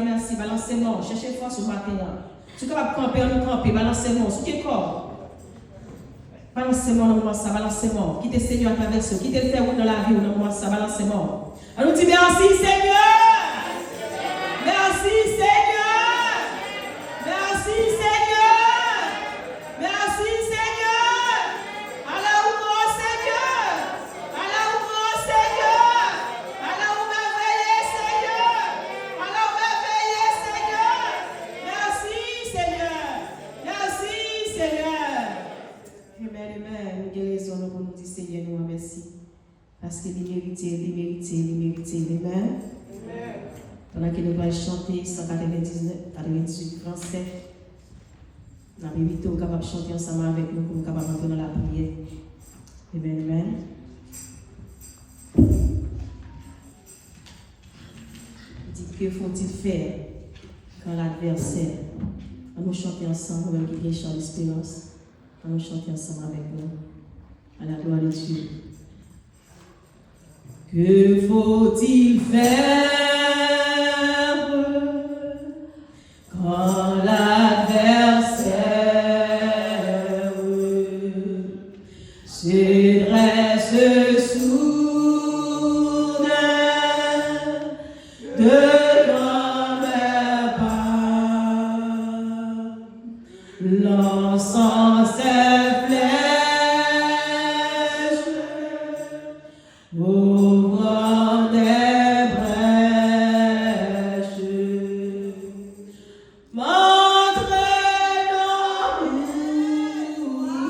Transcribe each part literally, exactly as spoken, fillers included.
Mèsi, balanse men w, chèche fòs ou maten an. Si w kapab kanpe, ann nou kanpe, balanse men w, souke kò w. Balanse men w nan moman sa, balanse men w. Kite Senyè a travèse w, kite l fè wout nan lavi w nan moman sa, balanse men w. Ann nou di mèsi Senyè! Mèsi Senyè! Mèsi Senyè! Mèsi Senyè! Ala ou gran Senyè! Ala ou gran Senyè! Ala ou mèveye Senyè! Ala ou mèveye Senyè! Mèsi Senyè! Mèsi Senyè! Amen, amen. Nou gen rezon nou pou nou di Senyè nou an mèsi. Paske li merite, li merite, li merite. Amen. Pandan ke nou pral chante san katrevendiznèf, katrevendizuit fransè, n ap envite w kapab chante ansanm avèk nou pou nou kapab antre nan lapriyè. Amen, amen. Dites, que faut-il faire quand l'adversaire... Ann nou chante ansanm, nou menm ki gen chan lesperans. Ann nou chante ansanm avèk nou. À la gloire de Dieu. Que faut-il faire quand l'adversaire se dresse soudain devant mes pas, lançant ses flèches au grand des brèches, m'entraînant où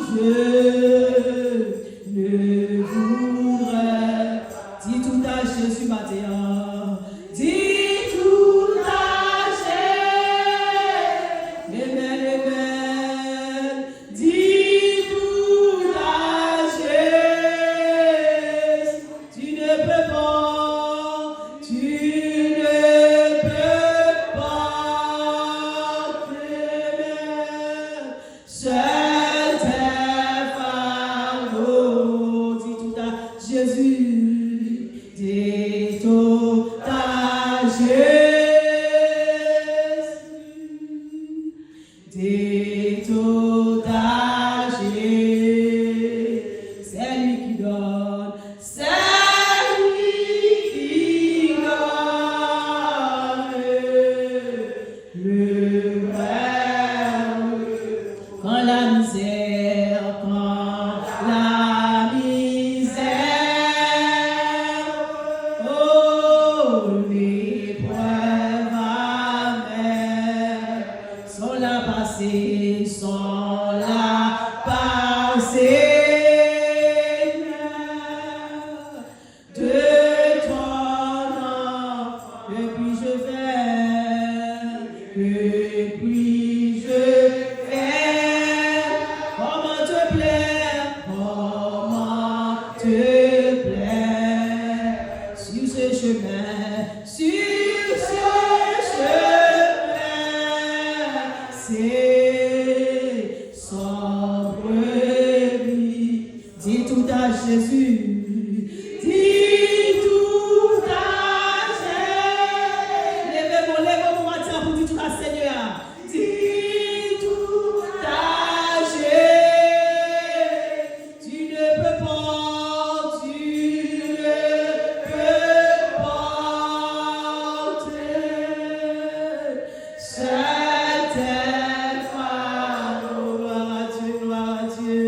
je ne voudrais. Dis tout à Jésus matin. Dis tout à Jésus. Amen, amen. Dis tout à Jésus. Tu ne peux pas, tu ne peux pas te mettre seul tes fardeaux. Dis tout à Jésus, dis tout à Jésus. Dis tout à Jésus, c'est lui qui donne, c'est lui qui donne le vrai. Quand la misère, quand la misère, oh, l'épreuve amère, sont là passés, sont là passés. De ton enfant, que puis-je faire? Que puis-je faire? Comment te plaire? Comment te plaire? Sur ce chemin, sur ce chemin, c'est sans brebis. Dis tout à Jésus. Dis tout à Jésus. Leve men w, leve men w maten an pou di tout à Senyè a. Dis tout à Jésus. Tu ne peux pas, tu ne peux pas te Certaines fois, oh, gloire à Dieu, gloire à Dieu.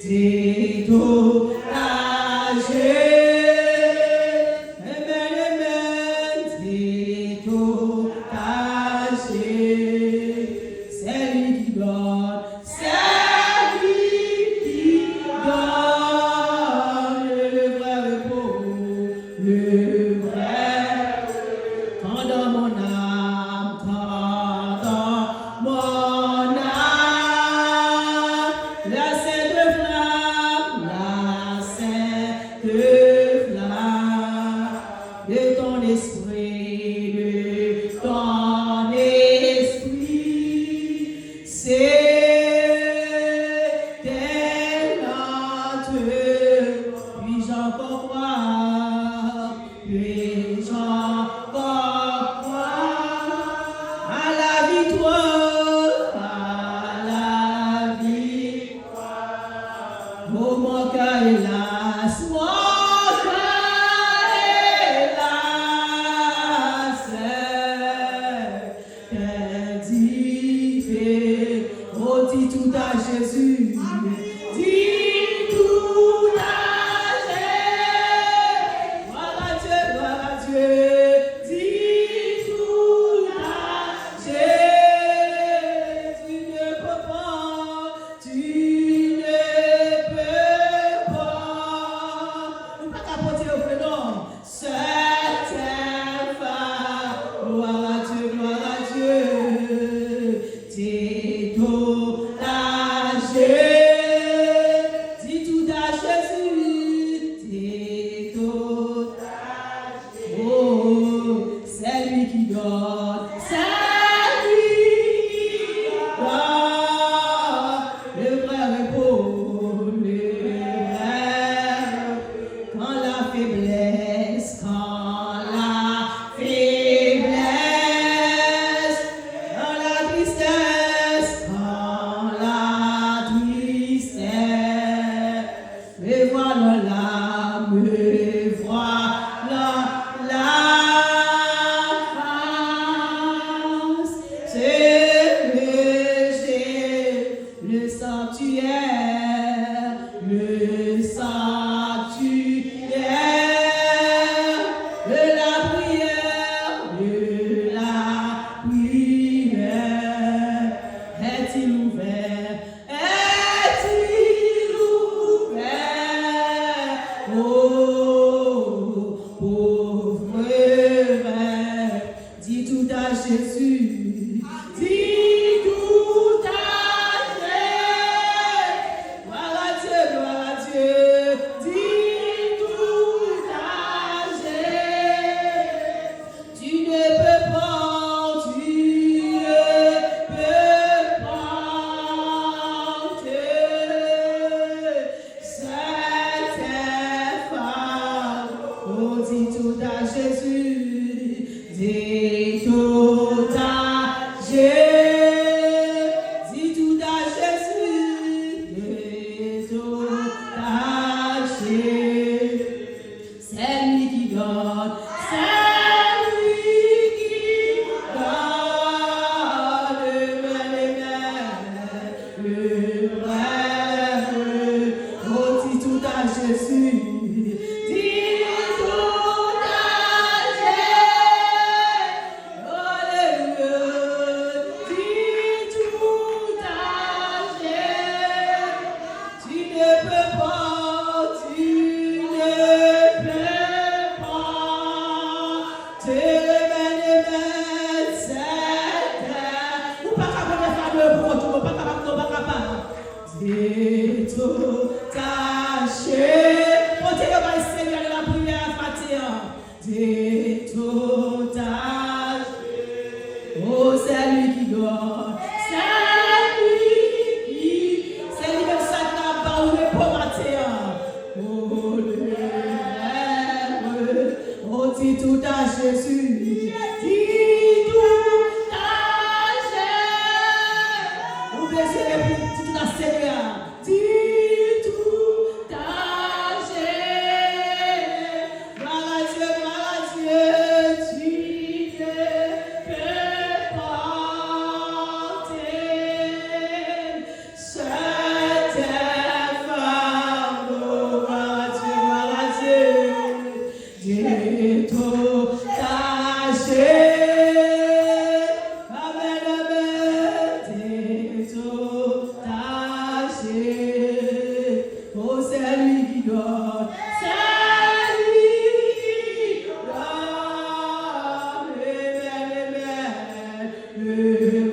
Dis tout à Jésus. Amen, amen. Dis tout à Jésus. C'est lui qui donne. C'est lui qui donne le vrai repos, le vrai repos. Quand dans mon âme, quand dans mon âme, la sainte flamme, la sainte flamme de ton esprit, de ton esprit, s'éteigne lentement. Puis-je encore croire? Puis-je encore croire? qui donne, c'est lui qui donne le vrai repos, le vrai repos. Quand la faiblesse, quand la faiblesse, quand la tristesse, quand la tristesse, me voilà là, me voilà là. C'est le Dieu, le sanctuaire, le sanctuaire de la prière, de la prière. Est-il ouvert? Est-il ouvert aux pauvres reins? Dis tout à Jésus. Dis tout à Jésus. Gloire à Dieu, gloire à Dieu. Dis tout à Jésus. Tu ne peux pas, tu ne peux pas te, c'est un fardeau. Oh, dis tout à Jésus, dis tout à Jésus, dis tout à Jésus, dis tout à Jésus. C'est lui qui donne, c'est lui qui donne, amen, amen, le vrai. Oh, dis tout à Jésus, dis tout à Jésus. Alléluia, dis tout à Jésus. Tu ne peux pas, tu ne peux pas te mener cette terre. Ou pa ka pote fado yo pou kont ou, ou pa kapab, non, ou pa kapab. Detotaje. Pote yo bay Senyè nan lapriyè maten an. Detotaje. Oh, c'est lui qui donne. C'est lui qui, c'est li menm sa k ap ba w repo maten an. Oh, le rêve. Oh, dis tout à Jésus. Dis tout à Jésus. Ou bezwen repo, di tout à Senyè a. Dis tout à Jésus. Gloire à Dieu, gloire à Dieu, tu ne peux porter ce fardeau. Gloire à Dieu, gloire à Dieu. Detotaje. Amen, amen. Detotaje. Oh, c'est lui qui donne. C'est lui qui donne. Amen, amen. Le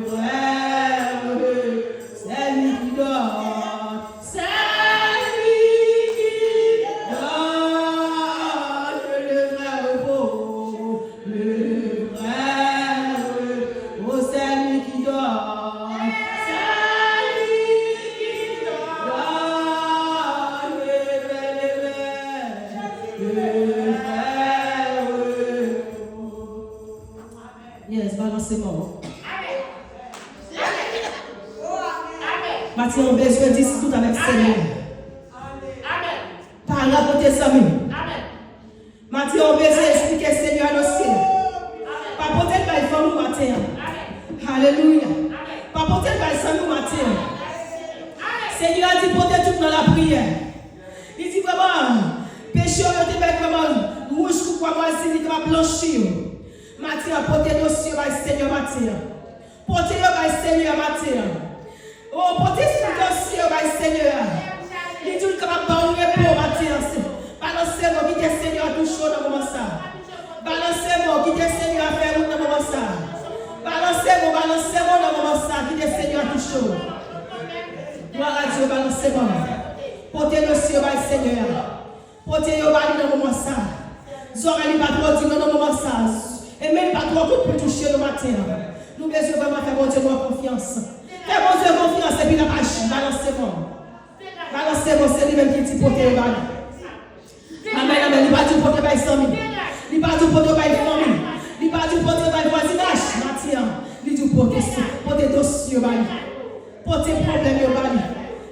vrai, c'est lui qui donne. C'est lui qui donne le vrai repos. Le vrai repos, c'est lui qui donne. C'est lui qui donne le vrai, le vrai repos. Yes, balanse men w. Maten an, ou bezwen di tout avèk Senyè. Pa rakonte zanmi. Maten an, ou bezwen esplike Senyè a dosye. Pa pote l bay fanmi w maten an. Alelouya. Pa pote l bay zanmi w maten an. Senyè a di pote tout nan lapriyè. Li di vrèman, peche w yo te bay vrèman wouj kou kwa mwazin, li kapab blanchi yo. Maten an, pote dosye bay Senyè maten an. Pote yo bay Senyè a maten an. O, pote tout dosye yo bay Senyè a. Li di w li kapab ba w repo maten an. Se, balanse men w, kite Senyè a touche w nan moman sa. Balanse men w, kite Senyè a fè wout nan moman sa. Balanse men w, balanse men w nan moman sa, kite Senyè a touche w. Glwa a Dye, balanse men w. Pote dosye yo bay Senyè a. Pote yo ba li nan moman sa. Zòrèy li pa twò di non nan moman sa. Amen. Pa twò kout pou touche nou maten an. Nou bezwen vrèman fè Bondye nou an konfyans. Fè Bondye konfyans epi l ap aji. Balanse men w. Balanse men w, se li menm ki di pote yo ba li. Amèn, amèn. Li pa di w pote bay zanmi. Li pa di w pote bay fanmi. Li pa di w pote bay vwazinaj. Maten an, li di w pote, pote dosye yo ba li. Pote pwoblèm yo ba li.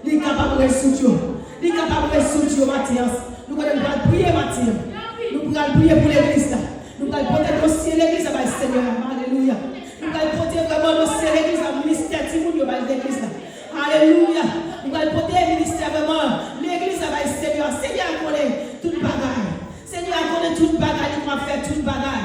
Li kapab rezoud yo. Li kapab rezoud yo maten an. Nou konnen nou pral priye maten an. Nou pral priye pou legliz la. Nou pral pote dosye legliz la bay Senyè a. Alelouya. Nou pral pote vrèman dosye legliz la, ministè timoun yo bay legliz la. Alelouya. Nou pral pote ministè vrèman legliz la bay Senyè a. Senyè a konnen tout bagay. Senyè a konnen tout bagay, li konn ap fè tout bagay.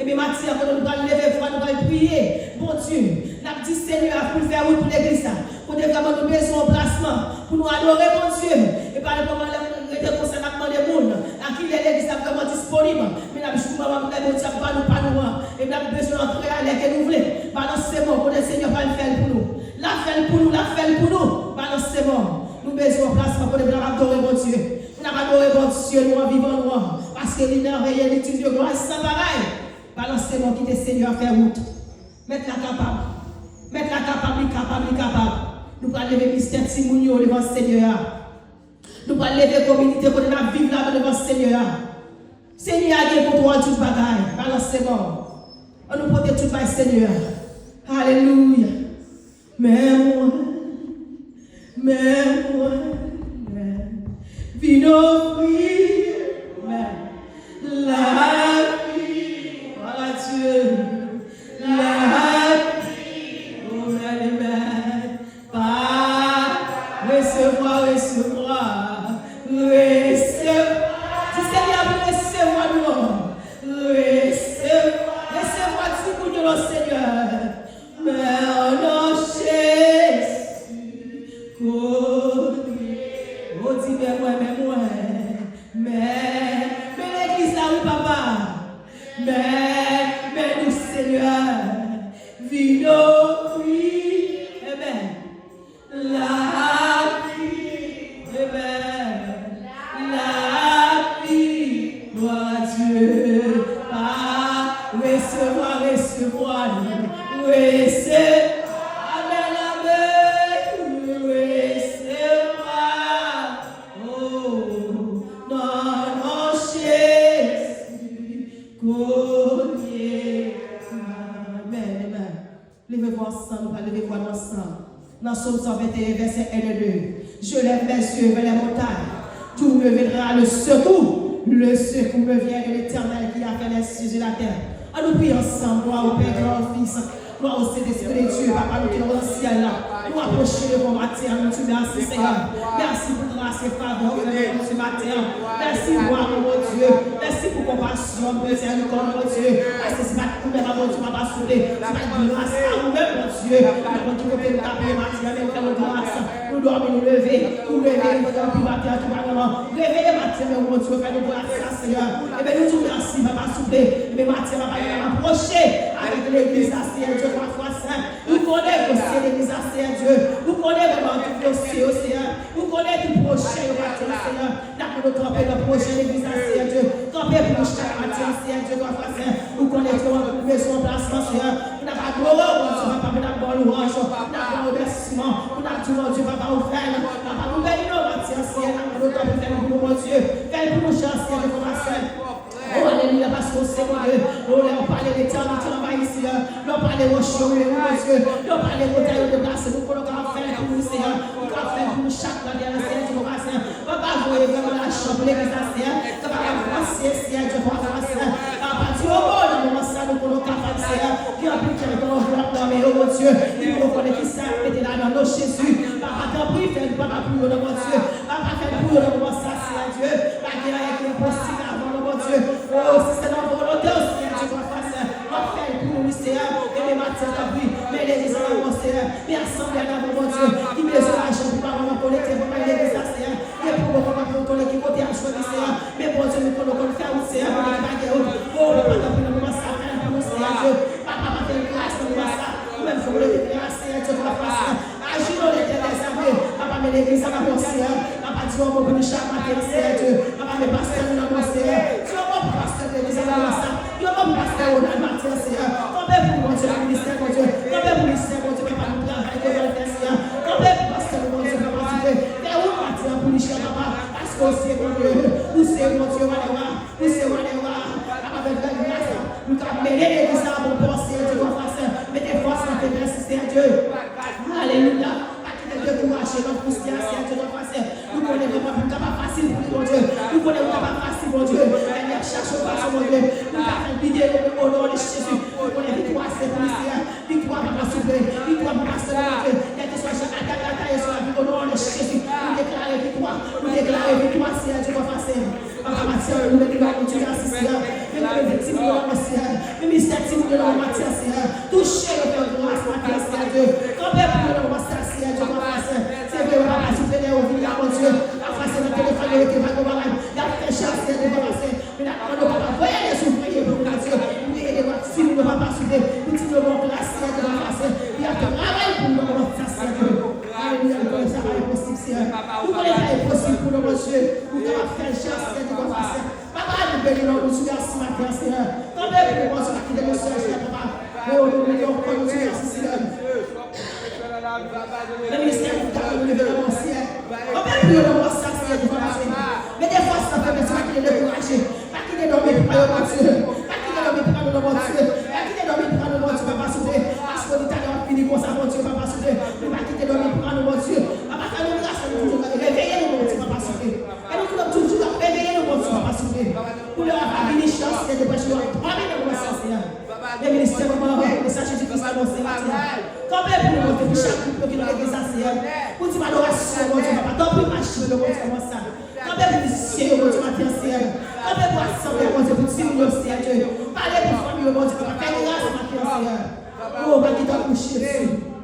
Ebyen, maten an, kote nou pral leve vwa, nou pral priye Bondye. N ap di Senyè a pou l fè wout pou legliz la. Kote vrèman nou bezwen yon plasman pou nou adore Bondye. E pa nenpòt lè nou rete konsa, n ap mande moun a kilè legliz la vrèman disponib. Men n ap jwenn manman lè Bondye ap ban nou pa nou an. E n ap bezwen antre a lè ke nou vle. Balanse men w, kote Senyè pral fè l pou nou. L ap fè l pou nou, l ap fè l pou nou. Balanse men w. Nou bezwen yon plasman kote pou n ap adore Bondye. Pou n ap adore Bondye nou an vivan nou an. Paske li mèveye, li digne de glwa san parèy. Balanse men w, kite Senyè a fè wout. Mèt la kapab. Mèt la kapab, li kapab, li kapab. Nou pral leve ministè timoun yo devan Senyè a. Nou pral leve kominote kote n ap viv la devan Senyè a. Senyè a gen kontwòl tout bagay. Balanse men w. Ann nou pote tout bay Senyè a. Alelouya. Men mwen, men mwen, vin ofri, men lavi, glwa a Dye, lavi, amèn, amèn, pa, resevwa, resevwa, resevwa, di Senyè a pou resevwa nou, resevwa, resevwa timoun yo, Senyè. Men nan Jezi, kote, o di men mwen, men mwen, men, men legliz la wi papa, men, men nou Senyè, vin ofri, amen. Lavi, amen. Lavi, glwa a Dye, pa, resevwa, resevwa, resevwa, amen, amen, resevwa, o, nan non Jezi, kounye a, amen, amen. Leve vwa ansanm, nou pral leve vwa nou ansanm. Nan Sòm san venteyen, vèsè en e de. Je lève mes yeux vers les montagnes. D'où me viendra le secours? Le secours me vient de l'Éternel qui a fait les cieux et la terre. Ann nou priye ansanm. Glwa o Pè, glwa o Fis, glwa o Sentespri de Dye. Papa nou ki nan syèl la, nou apwoche devan w maten an, nou di mèsi, Senyè. Mèsi pou gras e favè ou fè nou, Bondye, maten an. Mèsi, glwa, Bondye. Mèsi pou konpasyon, mizèrikòd, Bondye. Paske si pa t ou menm, Bondye, papa, souple, si pa t gras a ou menm, Bondye, nou pa konn ki kote nou t ap ye maten an, men ou fè nou gras. Nou dòmi, nou leve, ou reveye nou depi maten an, tou pa nan reveye maten an, men ou, Bondye, ou fè nou gras sa, Senyè. Ebyen, nou di w mèsi, papa, souple. Ebyen, maten an, papa, nou apwoche avèk legliz la, Senyè Dye, twa fwa sen. Ou konnen dosye legliz la, Senyè Dye. Ou konnen vrèman tout dosye yo, Senyè. Ou konnen tout pwojè yo, maten an, Senyè. N ap mande w kanpe nan pwojè legliz la, Senyè Dye. Kanpe pou nou chak maten an, Senyè Dye, twa fwa sen. Ou konnen ke w bezwen yon plasman, Senyè. Pou n ap adore w, Bondye, papa, pou n ap ba w lwanj, pou n ap ba w remèsiman, pou n ap di, Bondye, papa, ou fè l. Papa, nou beni nou maten an, Senyè. N ap mande w kanpe, fè l pou nou, Bondye. Fè l pou nou, Senyè Dye, twa fwa sen. O, alelouya, paske w se Bondye. O, lè w pale, letènite anvayi, Senyè. Lè w pale, wòch yo rele, wi, Bondye. Lè w pale, montann yo deplase. Nou konnen w kapab fè l pou nou, Senyè. Ou kapab fè l pou nou chak maten an, Senyè, Jewova, Senyè. Papa, voye vrèman lajan pou legliz la, Senyè. Kapab avanse, Senyè, Jewova, Senyè. Papa, di yon mo nan moman sa, nou konnen w kapab, Senyè. Gen anpil kè k nan anvlòp nan men yo, Bondye. Li poko konnen kisa y ap mete ladan, non, Jezi. Papa, tanpri, fè l, papa, pou yo, non, Bondye. Papa, fè l pou yo nan moman sa, Senyè Dye. Pa gen anyen ki enposib avè w, non, Bondye. O, si se nan volonte w, Senyè Dye, twa fwa sen, w ap fè l pou nou, wi, Senyè. Ebyen, maten an, tanpri, men legliz la nan men w, Senyè. Men asanble a nan men w, Bondye. Ki bezwen lajan pou papa nan kolekte pou bay legliz la, Senyè. Gen poko konnen ki kote y ap jwenn li, Senyè. Men, Bondye, nou konnen w konn fè wout, Senyè, kote ki pa gen wout. O, papa, tanpri, nan moman sa, fè l pou nou, Senyè Dye. Papa, pa fè l gras nan moman sa. Ou menm, fè w leve gras, Senyè Dye, twa fwa sen. Aji nan Legliz la bon pòs, Seyè Dye, twa fwa, Seyè. Mete fòs nan fèblès, Seyè Dye. Alelouya. Pa kite dekouraje nan frustre, Seyè Dye, twa fwa, Seyè. Nou konnen vrèman pou nou kapab fasil pou li, Bondye. Nou konnen pou nou kapab fasil, Bondye. Ènmi ap chache yon fason, Bondye, pou nou ka fè l pite, o non de Jezi. Nou konnen viktwa se pou li, Seyè. Viktwa, papa, souple. Viktwa pou pastè nou, Bondye. Kèlkeswa jan atak la taye sou lavi, o non de Jezi. Nou deklare viktwa. Nou deklare viktwa, Seyè Dye, twa fwa, Seyè. Papa Matye, nou mete nan men w, Seyè. Menm nou mete timoun yo nan men w, Seyè. Menm ministè timoun yo nan men w, Matye, Seyè. Touche yo, fè yo gras, Matye, Seyè Dye. Kanpe pou yo nan men w, Seyè Dye, papa, Seyè. Se vre, papa, souple lè yo vini la, Bondye. Pafwa se nan telefòn yo rete, pa gen bagay. Y ap fè chè, Seyè Dye, papa, Seyè. Men n ap mande w, papa, voye lè sou voye pou nou, Bondye. Pou ede timoun yo, papa, souple. Pou timoun yo ba w gras, Seyè Dye, papa, Seyè. Y ap travay pou nou, papa, Seyè Dye. Alelouya, nou konnen sa pa enposib, Seyè. Nou konnen sa enposib pou nou, Bondye. Ou kapab fè l, Seyè Dye, papa, Seyè. Papa, nou beni non, nou di w mèsi maten an, Seyè. Kanpe pou nou, Bondye, pa kite nou sèl, Seyè, papa. O, nou beni non, nou di w mèsi, Seyè. Nan ministè nou, papa, nou leve nan men w, Seyè. Kanpe pou yo nan men w, Seyè, Dye, papa, Seyè. Mete fòs nan fèblès, pa kite dekouraje. Pa kite dòmi pran yo, Bondye. Pa kite dòmi pran nou, non, Bondye. Pa kite dòmi pran nou, Bondye, papa, souple. Paske ou di talè w ap vini konsa, Bondye, papa, souple. Nou pa kite dòmi pran nou, Bondye. Papa, fè nou gras, nou toujou reveye nou, Bondye, papa, souple. Fè nou toujou reveye nou, Bondye, papa, souple. Pou lè w ap vini, chans, Seyè, deprèsyon, w ap dòmi nan men w, Seyè. Men ministè manman, mesaj Jezi Kris anonse maten an. Kanpe pou nou, Bondye, pou chak gwoup yo ki nan legliz la, Seyè. Pou tim adorasyon, Bondye, papa. Tanpri, mache yo, Bondye, nan men w, Seyè. Kanpe pou mizisyen yo, Bondye, maten an, Seyè. Kanpe pou asanble a, Bondye, pou timoun yo, Seyè Dye. Pale pou fanmi yo, Bondye, papa. Fè gras maten an, Seyè. O, pa gen tankou Jezi.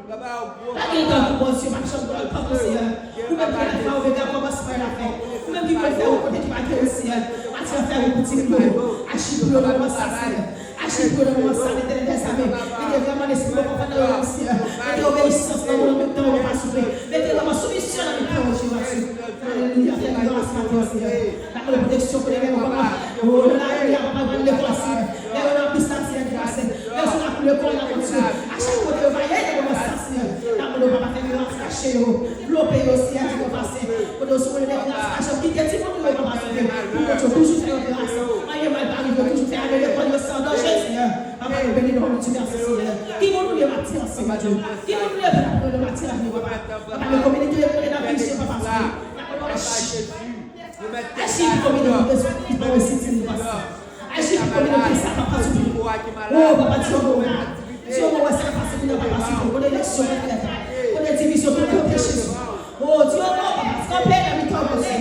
Pa gen tankou Bondye, pa janm gen tankou Seyè. Ou menm ki Alfa Omega, kòmansman e lafen. Ou menm ki konn fè wout kote ki pa gen wout, Seyè. Maten an, fè wout pou timoun yo. Aji pou yo nan moman sa, Seyè. Aji pou yo nan moman sa, Letènèl dèzame. Mete vrèman lespri yo konfyans nan yo menm, Seyè. Mete obeyisans nan yo menm, nan yo, papa, souple. Mete vrèman soumisyon nan mitan yo, Jezi. Alelouya, fè gras maten an, Seyè. N ap mande pwoteksyon pou nèg yo, papa. O, nan lari a, papa, yo pral lekòl, Seyè. Lè yo nan bis la, Seyè, ki pase. Lè yo sou lakou lekòl la, Bondye. A chak kote yo va ye, nan moman sa, Seyè. N ap mande w, papa, fè gras kache yo. Vlope yo, Seyè, ki pase. Kote yo sou de gras kache yo. Kite timoun yo, papa, souple. Pou Bondye toujou fè yo gras. Anyen mal pa rive yo, toujou fè ale lekòl yo san danje, Seyè. Papa, nou beni non, nou di mèsi, Seyè. Ki moun nou ye maten an, Seyè Dye? Ki moun nou ye pou nou maten an, papa? Papa, nou kominote yo, kote n ap viv, papa, souple. N ap mande w aji. Aji pou kominote ki pa resiti nou, papa. Aji pou kominote sa, papa, souple. O, papa, di yon mo. Di yon mo, wè sa k ap pase kounye a, papa, souple. Kote eleksyon k ap fèt. Kote divizyon tout kote, Jezi. O, di yon mo, papa. Kanpe nan mitan, Bondye.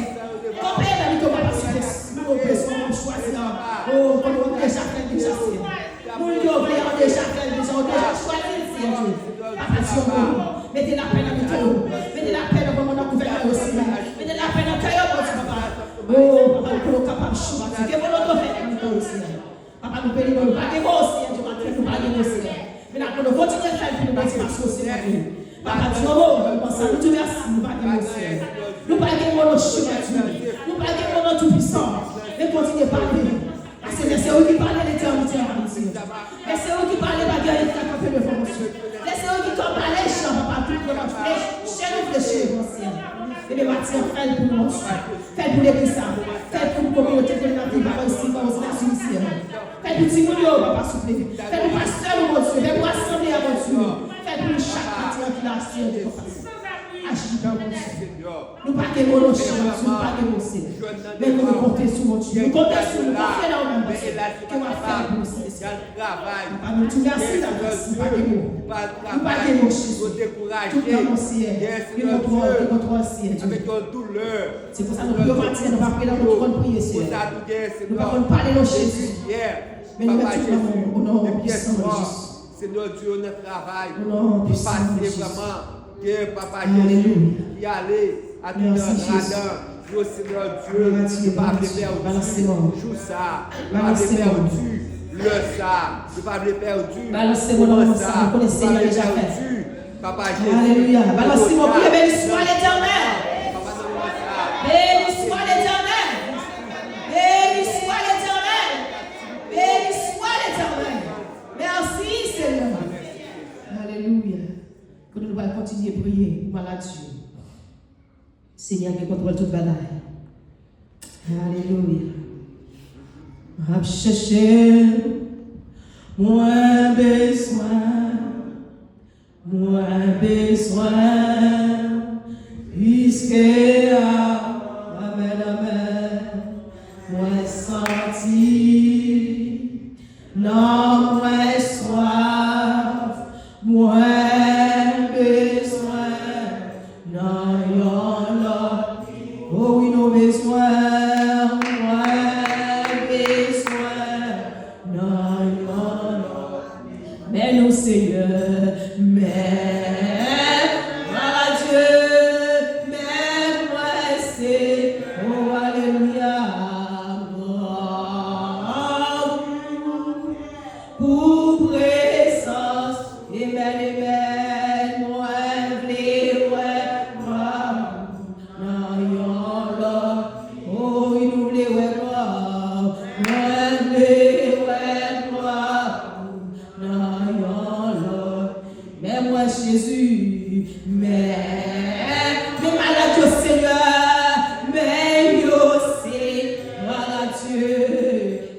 Kanpe nan mitan, papa, souple. Mwen, mwen bezwen, mwen chwazi la. O, kote w deja fè l deja, Seyè. Moun yo vle an deja fè l deja, ou deja chwazi l, Seyè Dye. Papa, di yon mo. Mete lapè nan mitan yo. Mete lapè nan moman nan gouvènman yo, Seyè. Mete lapè nan kè yo, Bondye, papa. O, papa, nou konnen w kapab, chwazi. Ke volonte w fèt nan mitan yo, Seyè. Papa, nou beni non w. Nou pa gen mo, Seyè Dye, maten, nou pa gen mo, Seyè. Men n ap mande w kontinye fè l pou nou, Bondye, paske w se Bondye. Papa, di yon mo, nan moman sa, nou di w mèsi, nou pa gen mo, Seyè. Nou pa gen mo, non, Jezi. Nou pa gen mo, non, Toupisan. Men kontinye pale. Paske lè se ou ki pale, Letènèl, Letènèl, Bondye. Lè se ou ki pale, pa gen anyen ki ka kanpe devan w, Bondye. Lè se ou ki ka pale, jan papa, tout moun ap flechi, chèn ou flechi devan w, Seyè. Ebyen, maten an, fè l pou nou, Bondye. Fè l pou legliz sa. Fè l pou kominote kote n ap viv la, Bondye, isit, Bondye, Ozetazini, Seyè. Fè l pou timoun yo, papa, souple. Fè l pou pastè nou, Bondye. Fè l pou asanble a, Bondye. Fè l pou nou chak maten an ki la, Seyè, Bondye, papa. Aji pou nou, Bondye. Nou pa gen mo, non, Jezi, nou pa gen mo, Seyè. Men nou konte sou ou, nou konte sou ou, nou konfye nan ou menm, Bondye. Ke w ap fè pou nou, Seyè. Papa, nou di w mèsi, la, mèsi, nou pa gen mo. Nou pa gen mo, Jezi. Tout nan men w, Seyè. Gen kontwòl, gen kontwòl, Seyè Dye. Se konsa nou priye w maten, nou pa priye la, nou konn priye, Seyè. Nou pa konn pale, non, Jezi. Men nou met tout nan men w, o non pwisan de Jezi. Senyè Dye, nan travay, pase vrèman, gen papa Jezi ki ale, atoudan ladan yo, Senyè Dye, yo pa vle pèdi jou sa, yo pa vle pèdi lè sa, yo pa vle pèdi moman sa, yo pa vle pèdi, papa Jezi. Alelouya. Balanse mo, kriye, béni soit l'Éternel. Béni soit l'Éternel. Béni soit l'Éternel. Béni soit l'Éternel. Mèsi, Senyè. Alelouya. Kounye a nou pral kontinye priye pou maladi yo. Senyè gen kontwòl tout bagay. Alelouya. M ap chèche l Mwen bezwen, mwen bezwen, piske, amèn, amèn, mwen santi nan mwen swaf, mwen bezwen nan yon lòt. O wi, nou bezwen, mwen bezwen nan yon lòt. Men nou, Seyè, men, glwa a Dye, men mwen, se, o, alelouya, glwa pou prezans. Amèn, amèn. Mwen vle wè glwa nan yon lòt. O wi, nou vle wè glwa. Mwen vle wè glwa nan yon lòt. Men mwen, Jezi, men, men malad yo, Seyè, men yo, se glwa a Dye.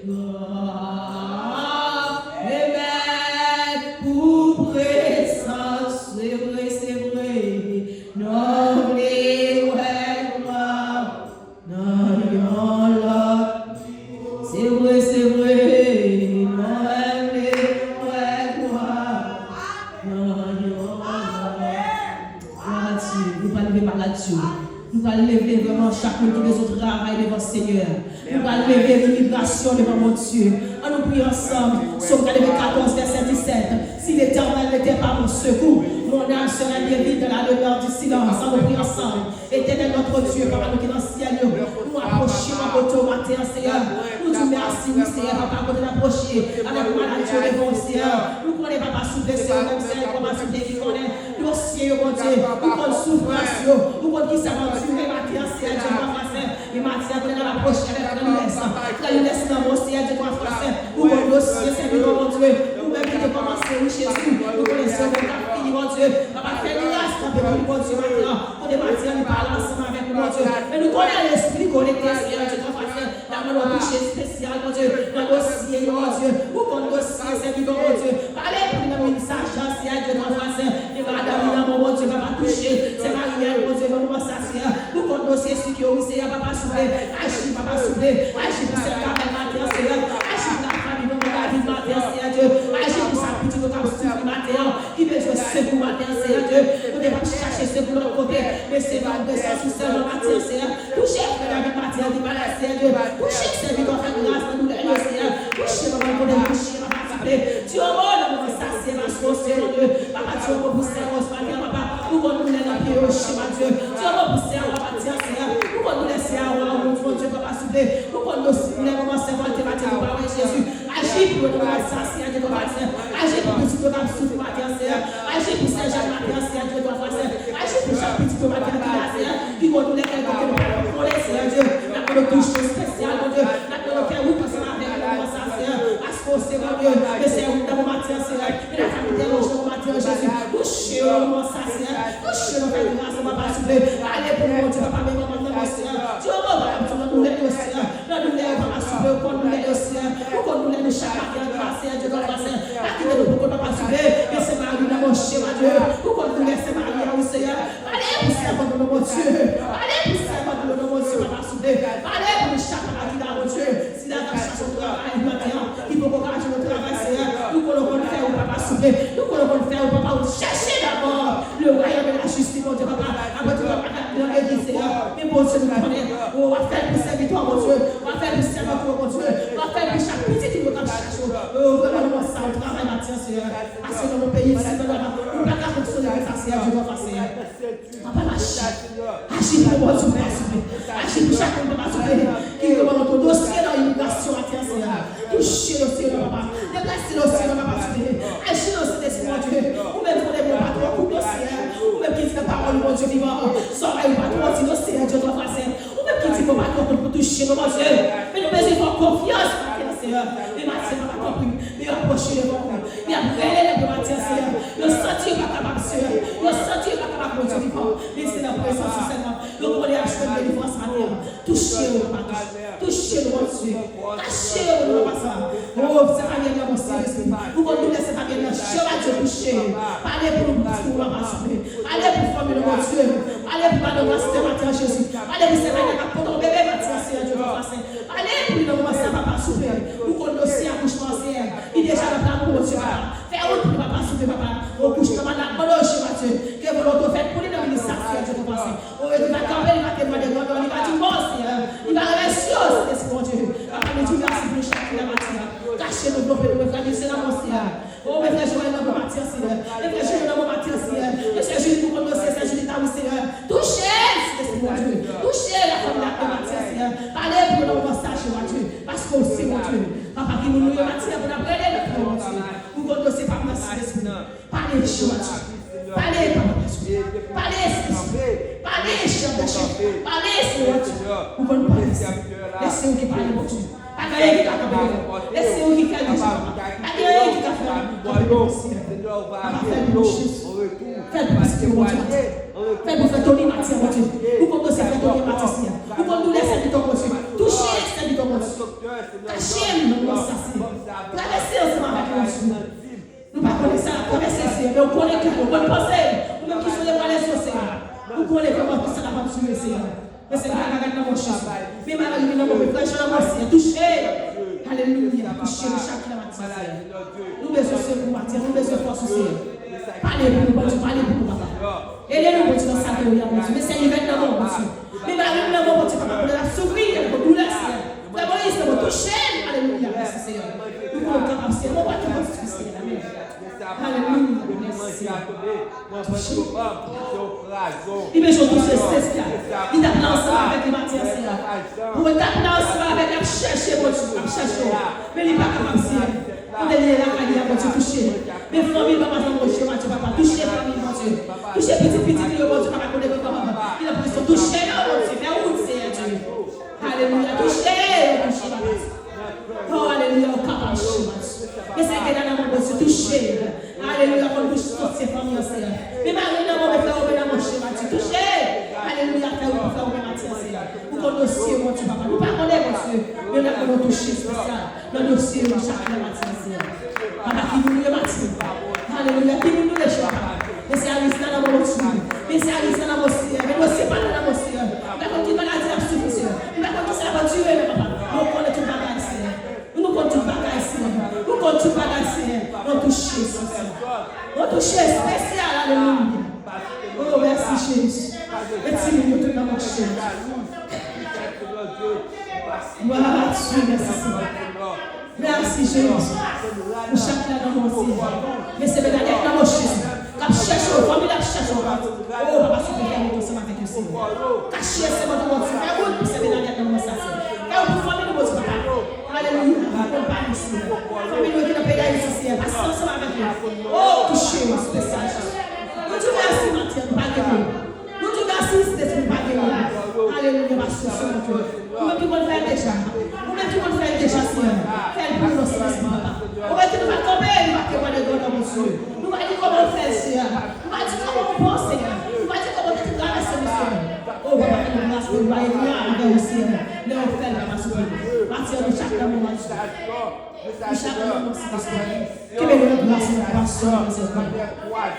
Amèn. Pou prezans, se vre, se vre. Nou vle wè glwa nan yon lòt. Se vre, se vre. Nou vle wè glwa nan yon lòt. Glwa a Dye. Nou pral leve malad yo. Nou pral leve vrèman chak moun ki bezwen travay devan Senyè a. Nou pral leve imigrasyon devan Bondye. Ann nou priye ansanm. Sòm katrevenkatòz, vèsè disèt. Si l'Éternel n'était pas mon secours, mon âme serait bien vite dans la demeure du silence. Ann nou priye ansanm. Etènèl, notre Dieu, Papa nou ki nan syèl yo, nou apwoche nan kote w maten an, Seyè. Nou di w mèsi, wi, Seyè, Papa, kote n apwoche avèk malad yo devan w, Seyè. Nou konnen, Papa, souple, se ou menm, Seyè, Papa, souple ki konnen dosye yo, Bondye. Ou konn soufrans yo, ou konn kisa yo andire maten an, Seyè, Dye, Papa, Seyè. E maten an, kounye a n ap apwoche avèk frè Loulès. Frè Loulès nan men w, Seyè Dye, twa fwa sent. Ou konn dosye sèvitè w, Bondye. Ou menm ki te kòmanse, wi, Jezi. Nou konnen se ou menm k ap fini, Bondye. Papa, fè gras kanpe pou li, Bondye, maten an. Kote maten an, li pale ansanm avèk nou, Bondye. E nou konnen lespri konekte, Seyè Dye, twa fwa sent. N ap mande w touche espesyal, Bondye, nan dosye yo, Bondye. Ou konn dosye sèvitè w, Bondye. Pale pou li nan minis ajan, Seyè Dye, twa fwa sent. E madanm li nan men w, Bondye, Papa, touche. Se Mariel, Bondye, nan moman sa, Seyè. Ou konn dosye sik yo, wi, Seyè, Papa, souple. Aji, Papa, souple. Aji pou sè Kamèl maten an, Seyè. Aji pou lafanmi Manman David maten an, Seyè Dye. Aji pou sa pitit yo k ap soufri maten an, ki bezwen sekou maten an, Seyè Dye. Kote y ap chache sekou lòt kote. Men se nan prezans ou sèlman maten an, Seyè. Touche frè David maten an ki malad, Seyè Dye. Touche sèvitè w, fè gras nan doulè yo, Seyè. Touche manman l kote l kouche, Papa, souple. Di yon mo nan moman sa, Seyè, paske w se Bondye. Papa, di yon mo pou sè Rose maten an, Papa. Ou konn doulè nan pye yo, Jezi, Dye. Di yon mo pou sè Awa maten an, Seyè. Ou konn doulè sè Awa, o Bondye, Dye, Papa, souple. Ou konn doulè manman sè Walter maten an, Papa, wi, Jezi. Aji pou yo nan moman sa, Seyè Dye, twa fwa sent. Aji pou pitit yo k ap soufri maten an, Seyè. Aji pou sè Jèn maten an, Seyè Dye, twa fwa sent. Aji pou chak pitit yo maten an ki la, Seyè, ki gon doulè kèlkonk ke nou pa konn konnen, Seyè Dye. N ap mande w touche espesyal, Bondye. N ap mande w fè wout ansanm avèk yo nan moman sa, Seyè. Paske w se Bondye, men se wout nan moman sa, Seyè. E lafanmi Delonge nan moman sa, Jezi. Touche yo nan moman sa, Seyè. Touche yo, fè gras, Papa, souple. Pale pou nou, Bondye, Papa, men manman nan, Seyè. Di yon mo, Papa, pou nan doulè yo, Seyè. Nan doulè yo, Papa, souple, ou konn doulè yo, Seyè. Ou konn doulè nou chak maten an ki la, Seyè Dye, twa fwa sent. Pa kite nou pou kont, Papa, souple. Men se mari nan men w, Jezi, Dye. Ou konn doulè sè Mari a, wi, Seyè. Pale pou sèvant ou, non, Bondye. Pale pou sèvant ou, non, Bondye, Papa, souple. Pale pou nou chak, Papa, ki la, Bondye. Sila k ap chache yon travay maten an, ki poko ka jwenn yon travay, Seyè. Nou konnen w konn fè, wi, Papa, souple. Nou konnen w konn fè, wi, Papa, ou chèche dabò le royaume et la justice, Bondye, Papa. Apre tou, Papa, nan legliz, Seyè. Men Bondye, nou konnen, o, w ap fè l pou sèvitè w, Bondye. W ap fè l pou sèvant ou, Bondye. W ap fè l pou chak pitit ou yo k ap chache w. O, vrèman, nou wè sa, yon travay maten an, Seyè. Pase nan yon peyi, Seyè, nou pa ka fonksyone konsa, Seyè, Dye, twa fwa sent. Papa, aji. Aji pou nou, Bondye, Papa, souple. Aji pou chak moun, Papa, souple. Ki gen yon dosye nan imigrasyon maten an, Seyè. Touche dosye yo, Papa. Deplase dosye yo, Papa, souple. Aji nan Sentespri, Bondye. Ou menm ki konnen nou pa twò kout, Seyè. Ou menm ki di nan pawòl ou, Bondye vivan, sa w pa twò di nou, Seyè Dye, twa fwa sent. Ou menm ki di nou pa twò kout pou touche nou, Bondye. Men nou bezwen fè w konfyans maten an, Seyè. Men maten an, Papa, tanpri, men yo apwoche devan ou. Men y ap rele nan maten an, Seyè. Yo santi yo pa kapab, Seyè. Yo santi yo pa kapab, Bondye vivan. Men se nan prezans ou sèlman yo konnen y ap jwenn delivrans maten an. Touche yo, Papa. Touche yo, Bondye. Kache yo, Papa, sa. O, se pa byen nan bon Sentespri. Pale pou nou, pou timoun papa souple. Pale pou fanmi nou, Bondye. Pale pou madan pastè maten an, Jezi. Pale pou sè Maria k ap pote yon bebe maten an, Seyè Dye Tout Puissant. Pale pou li nan moman sa, papa souple. Ou konn dosye akouchman an, Seyè. Li deja nan plan pou Bondye, papa. Fè wout pou li, papa souple, papa. Akouchman malad, mande w, Jezi, Matye. Ke volonte w fèt pou li nan minis sa, Seyè Dye Tout Puissant. O, li va kanpe, li va temwanye grandè w, li va di w, Seyè. Li va remèsye w, Sentespri Bondye. Papa, nou di w mèsi pou nou chak ki la maten an. Kache nou, vlope nou, reflète se nan Bondye, Seyè. O, men frè Joël nan men w maten an, Seyè. Men frè Julie nan men w maten an, Seyè. Men sè Julie pou konn dosye sè Julie ta wi, Seyè. Touche l, Sentespri Bondye. Touche lafanmi la nan men w maten an, Seyè. Pale pou yo nan moman sa, Jewova Dye. Paske w se Bondye. Papa, ki moun nou ye maten an pou n ap rele nan non, Bondye. Ou konn dosye papa, Sentespri. Pale, Jewova Dye. Pale, papa, Sentespri. Pale, Sentespri. Pale, Jewova Dye. Pale, Seyè Dye. Ou konn pale, Seyè. E se ou ki pale, Bondye. Pa gen anyen ki ka kanpe devan w. E se ou ki fè l deja, papa. Pa gen anyen ki ka fè l kanpe devan w, Seyè. Papa, fè l pou Jezi. Fè l pou pitit yo, Bondye, maten. Fè l pou frè Tony maten, Bondye. Ou konn dosye frè Tony maten, Seyè. Ou konn doulè sèvitè w, Bondye. Touche sèvitè w, Bondye. Kache l nan moman sa, Seyè. Travèse ansanm avèk nou, Bondye. Nou pa konnen sa l ap travèse, Seyè, men ou konnen kè l, ou konn panse l. Ou menm ki sonje pale sou Seyè. Ou konnen kòman sa l ap ap swiv, Seyè. Men se pa bagay nan men w, Jezi. Men maladi nan men w, men frè Jean nan men w, Seyè. Touche. Alelouya. Touche nou chak ki la maten, Seyè. Nou bezwen sekou maten, nou bezwen fòs ou, Seyè. Pale pou nou, Bondye, pale pou nou, papa. Ede nou, Bondye, nan sa ke nou ye a, Bondye. Men sè Yvette nan men w, Bondye. Men mari m nan men w, Bondye, papa, pou lè l ap soufri, lè l ap doulè, Seyè. Frè Moyiz nan men w, touche l. Alelouya. Mèsi, Seyè. Nou konnen w kapab, Seyè. Mwen pa tou pwosesè, Seyè. Amèn. Alelouya. Mèsi, Seyè. Touche. Li bezwen touche sèskay. Li t ap la ansanm avèk li maten an, Seyè. Pou mwen t ap la ansanm avèk, ap chèche Bondye, ap chèche w. Men li pa kapab, Seyè. Kote li ye lakay li a, Bondye, touche. Men fanmi l, papa, nan Bondye, Matye, papa, touche fanmi l, Bondye. Touche pitit pitit li yo, Bondye, papa, kote ki kòman. Li nan prizon, touche yo, Bondye. Fè wout, Seyè Dye. Alelouya. Touche yo, touche, papa. Oh, alelouya, ou kapab, Jezi. Men sè Geda nan men w, Bondye, touche. Alelouya, konn touche sòtye fanmi an, Seyè. Men mari nan men w, men frè Oben nan men w, Jezi, touche. Alelouya, fè wout pou frè Oben maten an, Seyè. Ou konn dosye, Bondye, papa. Nou pa konnen, Bondye, men n ap mande w touche espesyal nan dosye yo chak nan maten an, Seyè. Papa, ki moun yo maten an. Alelouya, ki moun nou deja, papa. Men sè Aris la nan men w, Bondye. Men sè Aris la nan men w, Seyè. Men dosye pa nan men w, Seyè. M pa konn ki maladi l ap soufri, Seyè. M pa konn ki sa l ap andire, men papa. Men ou konnen tout bagay, Seyè. Nou konn tout bagay, Seyè. Nou konn tout bagay, Seyè. Nou touche, Seyè. Nou touche espesyal, alelouya. Oh, mèsi, Jezi. Men timoun yo tout nan men w, Jezi. Glwa a Dye, mèsi, Seyè. Mèsi, Jezi. Pou chak la nan men w, Seyè. Men se Bènadèt nan men w, Jezi. K ap chèche w, fanmi l ap chèche w. Oh, papa, si w te fè wout ansanm avèk yo, Seyè. Kache se mwen pou Bondye. Fè wout pou se Bènadèt nan men w, sa, Seyè. Fè wout pou fanmi nou, Bondye, papa. Alelouya. Ou konn pale, Seyè. Fanmi nou ki nan peyi Dayiti, Seyè. Pase ansanm avèk nou. Oh, touche yo, espesyal, Jezi. Nou di w mèsi maten an, nou pa gen mo. Nou di w mèsi, Sentespri, nou pa gen mo. Alelouya, pase ansanm avèk nou. Ou menm ki konn fè l deja. Ou menm ki konn fè l deja, Seyè. Fè l pou nou, Sentespri, papa. Ou mèt di nou pa kanpe, nou pa temwanye grandè Bondye. Nou pa di kòman w fè l, Seyè. Nou pa di kòman w pran, Seyè. Nou pa di kòman w te travèse nou, Seyè. O, papa, fè nou gras pou nou pa egare avè w, Seyè. Lè w fè l, papa, souple. Maten an, nou chak nan moman, Jezi. Nou chak nan moman, Sentespri. Kenbe nou nan gras, nan konpasyon, nan zèl.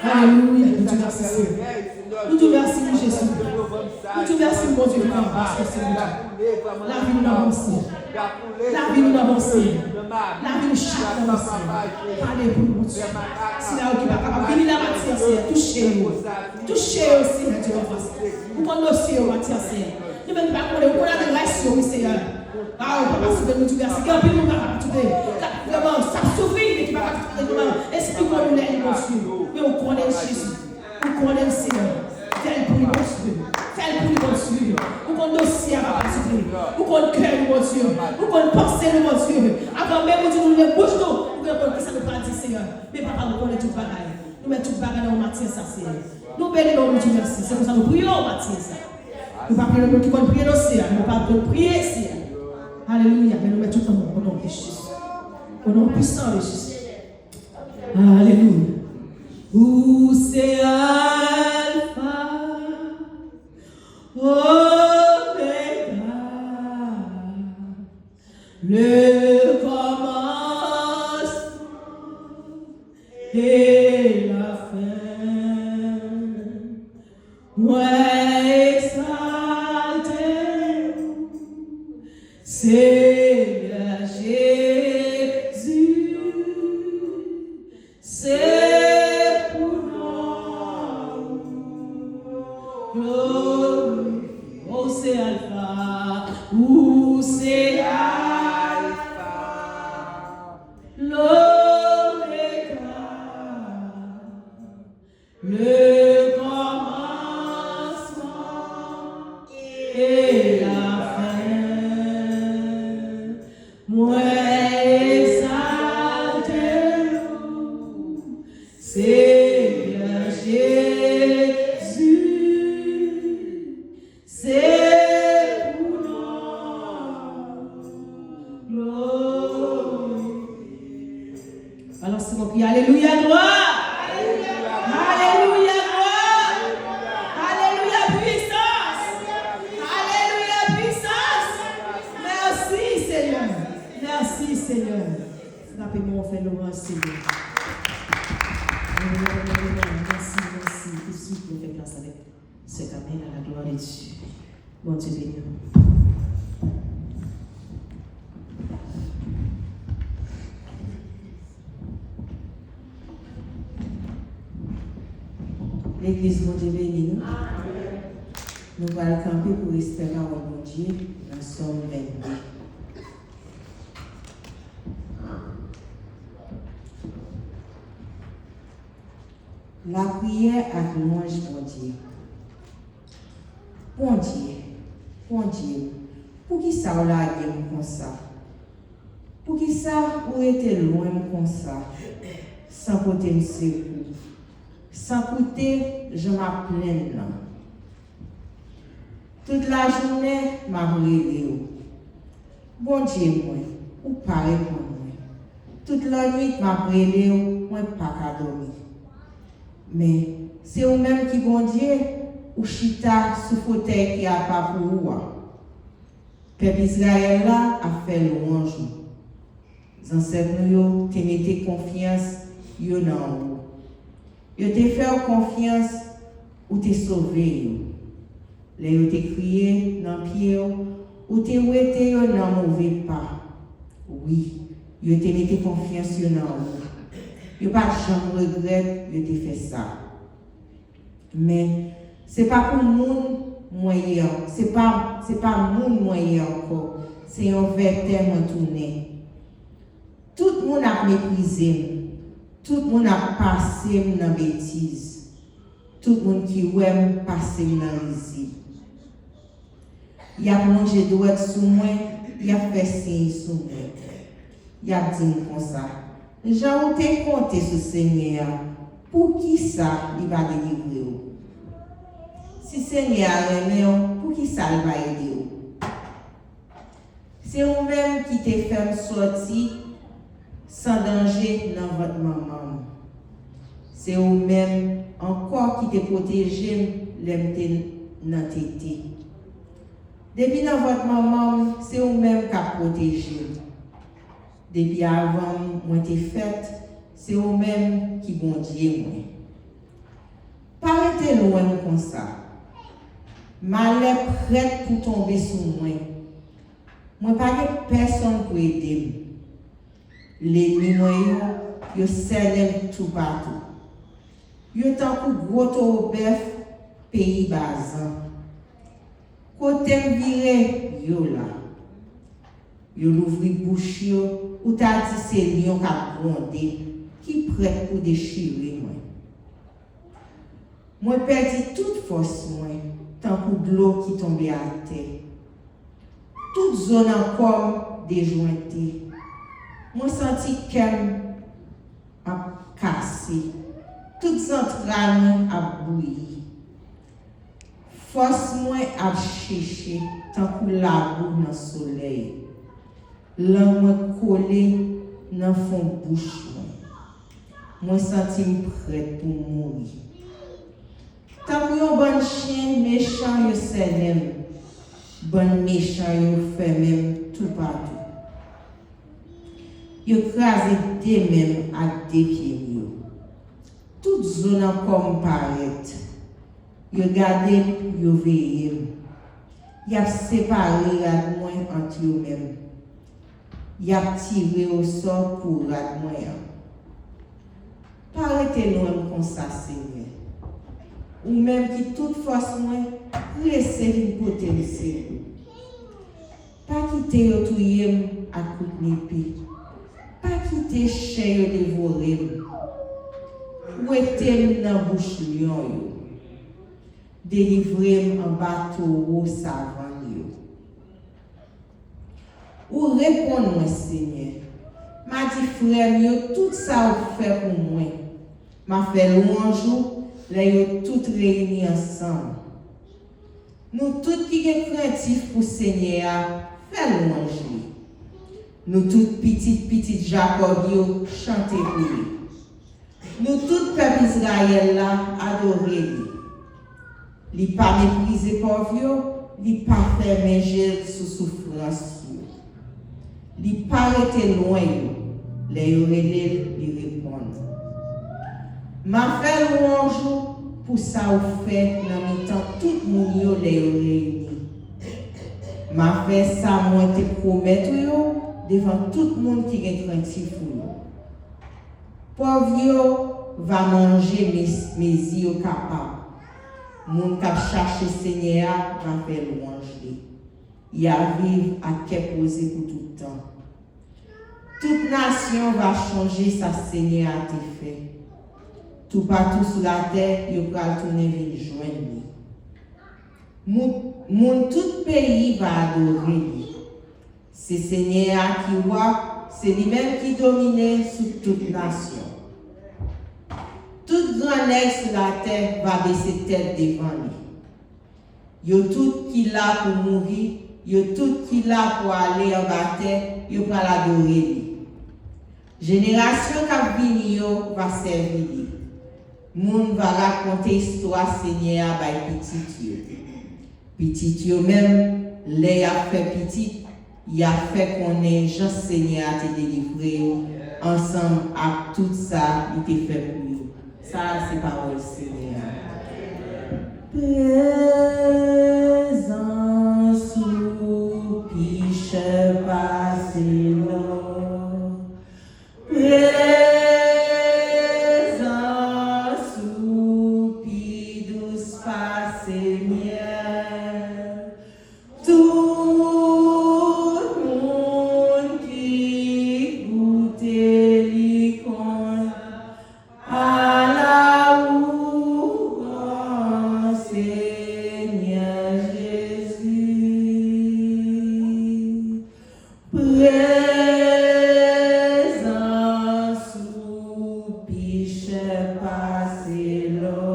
Alelouya, nou di w mèsi, Seyè. Nou di w mèsi, wi, Jezi. Nou di w mèsi, Bondye, vivan, paske se Bondye. Lavi nou nan men w, Seyè. Lavi nou nan men w, Seyè. Lavi nou chak nan men w, Seyè. Pale pou nou, Bondye. Sila yo ki pa kapab vini la maten an, Seyè, touche yo. Touche yo, Seyè, Dye an fas. Ou konn dosye yo, maten an, Seyè. Nou menm ki pa konnen, ou konn adrès yo, wi, Seyè. A, ou papa, souple, nou di w mèsi. Gen anpil moun, papa, ki ap vrèman, k ap soufri, men ki pa ka esplike w lè li, Bondye. Men ou konnen, Jezi. Ou konnen l, Seyè. Fè l pou li, Bondye. Fè l pou li, Bondye. Ou konn dosye a, papa, souple. Ou konn kè nou, Bondye. Ou konn panse nou, Bondye. Avan menm ou di nou louvri bouch nou, ou gen konn kisa nou pral di, Seyè. Men, papa, ou konnen tout bagay. Nou met tout bagay nan men w maten sa, Seyè. Nou beni non w, nou di w mèsi. Se konsa nou priye w maten sa. Nou pa priye lòt moun ki konn priye non, Seyè. Nou pa konn priye, Seyè. Alelouya. Men nou met tout nan men w, o non de Jezi. O non pwisan de Jezi. Alelouya. Ou se Alfa, Omega, le commencement et la Mwen egzalte w, Senyè Jezi, se pou non w glorifye. Ou se Alfa, ou se Alfa, Lomega, le kòmansman e la fen. Mwen egzalte w, Senyè Jezi, se pou non w glorifye. Alò, si nou kriye, alelouya, glwa! Alelouya, glwa! Alelouya, pwisans! Alelouya, pwisans! Mèsi, Senyè! Mèsi, Senyè! Frape men w, fè lwanj, Senyè. Mèsi, mèsi. Touswit, nou fè plas avèk Sè Kamèl, à la gloire de Dieu. Bondye beni w. Legliz, Bondye beni nou. Nou pral kanpe pou respè pawòl Bondye nan Sòm vennde. Lapriyè ak lwanj Bondye. Bondye, Bondye m, poukisa w lage m konsa? Poukisa ou rete lwen m konsa, san pote m sekou, san koute jan m ap plenn nan? Tout lajounen, m ap rele w. Bondye mwen, ou pa reponn mwen. Tout lannwit, m ap rele w, mwen pa ka dòmi. Men, se ou menm ki Bondye, ou chita sou fotèy ki apa pou ou a. Pèp Izrayèl la ap fè lwanj ou. Zansèt nou yo te mete konfyans yo nan ou. Yo te fè w konfyans, ou te sove yo. Lè yo te kriye nan pye w, ou te wete yo nan move pa. Wi, yo te mete konfyans yo nan ou. Yo pa t janm regrèt yo te fè sa. Men, se pa pou moun mwen ye an-, se pa, se pa moun mwen ye ankò. Se yon vètè mwen tounen. Tout moun ap meprize m. Tout moun ap pase m nan betiz. Tout moun ki wè m pase m nan rizib. Y ap lonje dwèt sou mwen, y ap fè siy sou mwen. Y ap di m konsa, "Jan ou te konte sou Senyè a, poukisa li pa delivre w? Si Senyè a renmen w, poukisa l pa ede w?" Se ou menm ki te fè m sòti san danje nan vant manman m. Se ou menm ankò ki te pwoteje m lè m te nan tete. Depi nan vant manman m, se ou menm k ap pwoteje m. Depi avan mwen te fèt, se ou menm ki Bondye mwen. Pa rete lwen m konsa. Malè prèt pou tonbe sou mwen. Mwen pa gen pèsonn pou ede m. Lènmi mwen yo, yo sènen m toupatou. Yo tankou gwo towo bèf peyi Bazan. Kote m vire, yo la. Yo louvri bouch yo, ou ta di se lyon k ap gwonde, ki prèt pou dechire mwen. Mwen pèdi tout fòs mwen, tankou dlo ki tonbe atè. Tout zo nan kò m dejwente. Mwen santi kè m ap kase. Tout zantray mwen ap bouyi. Fòs mwen ap cheche tankou labou nan solèy. Lang mwen kole nan fon bouch mwen. Mwen santi m prèt pou m mouri. Tankou yon bann chen mechan yo sènen m, bann mechan yo fèmen m toupatou. Yo kraze de men m ak de pye m yo. Tout zo nan kò m parèt. Yo gade m, yo veye m. Y ap separe rad mwen ant yo menm. Y ap tire osò pou rad mwen an. Pa rete lwen m konsa, Senyè. Ou menm ki tout fòs mwen, prese vin pote m sekou. Pa kite yo touye m ak kout nepe. Pa kite chen yo devore m. Wete m nan bouch lyon yo. Delivre m anba towo savann yo. Ou reponn mwen, Senyè. M a di frè m yo tout sa ou fè pou mwen. M a fè lwanj ou lè yo tout reyini ansanm. Nou tout ki gen krentif pou Senyè a, fè lwanj li. Nou tout pitit pitit Jakòb yo, chante pou li. Nou tout pèp Izrayèl la, adore li. Li pa meprize pòv yo, li pa fèmen je l sou soufrans yo. Li pa rete lwen yo, lè yo rele l, li reponn. M a fè lwanj ou pou sa ou fè nan mitan tout moun yo lè yo reyini. M a fè sa mwen te pwomèt ou yo devan tout moun ki gen krentif ou yo. Pòv yo va manje mes- mezi yo kapab. Moun k ap chache Senyè a va fè lwanj li. Y a viv ak kè poze pou tout tan. Tout nasyon va chonje sa Senyè a te fè. Toupatou sou latè, yo pral tounen vin jwenn li. Moun, moun tout peyi va adore li. Se Senyè a ki wa, se li menm ki domine sou tout nasyon. Tout gran nèg sou latè va bese tèt devan li. Yo tout ki la pou mouri, yo tout ki la pou ale anba tè, yo pral adore li. Jenerasyon k ap vini yo va sèvi li. Moun va rakonte istwa Senyè a bay pitit yo. Pitit yo menm, lè y ap fè pitit, y ap fè konnen jan Senyè a te delivre yo, ansanm ak tout sa li te fè pou yo. Sa a se pawòl Senyè a. Prezans ou pi chè pase lò. Prezans ou pi dous pase myèl. Tout moun ki goute li konn ala ou gran Senyè Jezi. Prezans ou pi chè pase lò.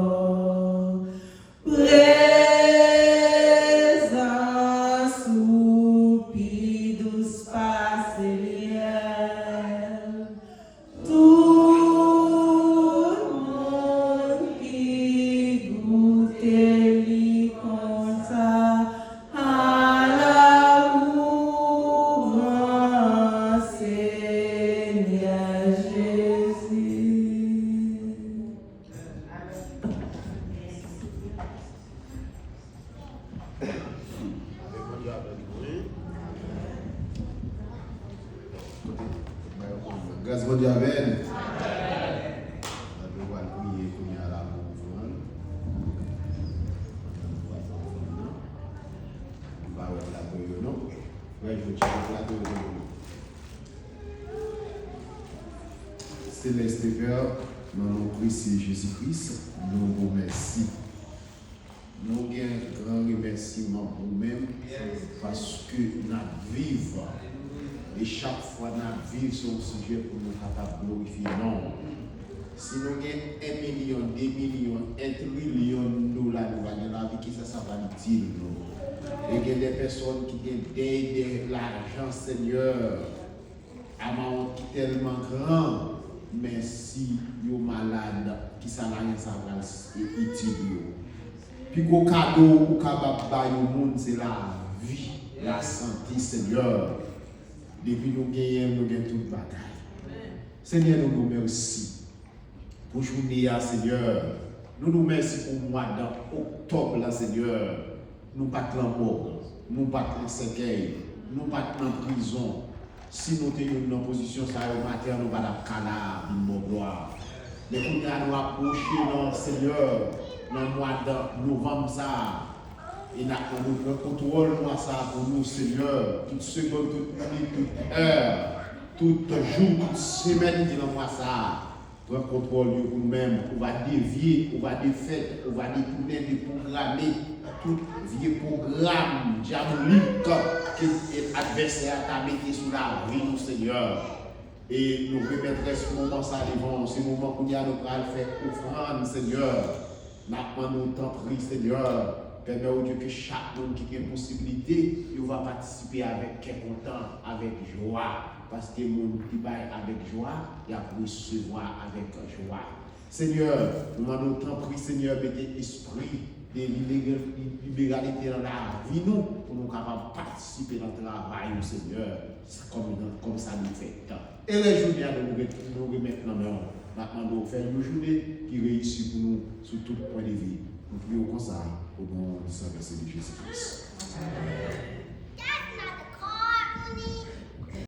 Prezans ou pi dous pase myèl. Tout moun ki goute li konn sa, ala ou gran Senyè Jezi. Gras Bondye avè n. N ap pral priye kounye a la pou ofrann. N ap pral fè ofrann nan. Nou pa wè plato yo non. Frè Jodi, plato yo non. Selès Pè, nan non presye Jezi Kris, nou di w mèsi. Nou gen gran remèsiman pou ou menm, paske n ap viv. E chak fwa n ap viv, se yon sijè pou nou kapab glorifye non w. Si nou gen en milyon, de milyon, en trilyon dola, nou pa gen lavi, kisa sa pral itil nou? E gen de pèsòn ki gen dèy dèyè lajan, Senyè. Amawon ki tèlman gran, men si yo malad, kisa lajan sa pral itil yo? Pi gwo kado ou kapab bay yon moun se lavi, lasante, Senyè. Depi nou genyen l, nou gen tout bagay. Senyè, nou di w mèsi. Pou jounen an, Senyè, nou di w mèsi pou mwa dan oktòb la, Senyè. Nou pa t nan mòg, nou pa t nan sèkèy, nou pa t nan prizon. Si nou te youn nan pozisyon sa yo maten an, nou pa t ap ka la a vin ba w glwa. Men kounye a nou apwoche nan, Senyè, nan mwa dan novanm sa a. E n ap mande w pran kontwòl mwa sa a pou nou, Senyè, tout segonn, tout minit, tout è, tout jou, tout semèn ki nan mwa sa a. Pran kontwòl yo pou nou menm. Ou va devye, ou va defèt, ou va detounen, depwograme tout vye pwogram dyabolik ke advèsè a ta mete sou lavi nou, Senyè. E nou remèt rès moman sa devan w. Se moman kounye a nou pral fè ofrann, Senyè. N ap mande w, tanpri, Senyè, pèmèt, o Dye, ke chak moun ki gen posiblite, yo va patisipe avèk kè kontan, avèk jwa. Paske moun ki bay avèk jwa, y ap resevwa avèk jwa. Senyè, nou mande w, tanpri, Senyè, mete espri de libere-, liberalite nan lavi nou, pou nou kapab patisipe nan travay ou, Senyè, kòm, kòm sa dwe fèt. E rès jounen an, nou remèt, nou remèt nan men w. N ap mande w fè yon jounen ki reyisi pou nou sou tout pwen de vi. Nou priye w konsa, o non di Sen Vèse de Jezi Kris. Amèn.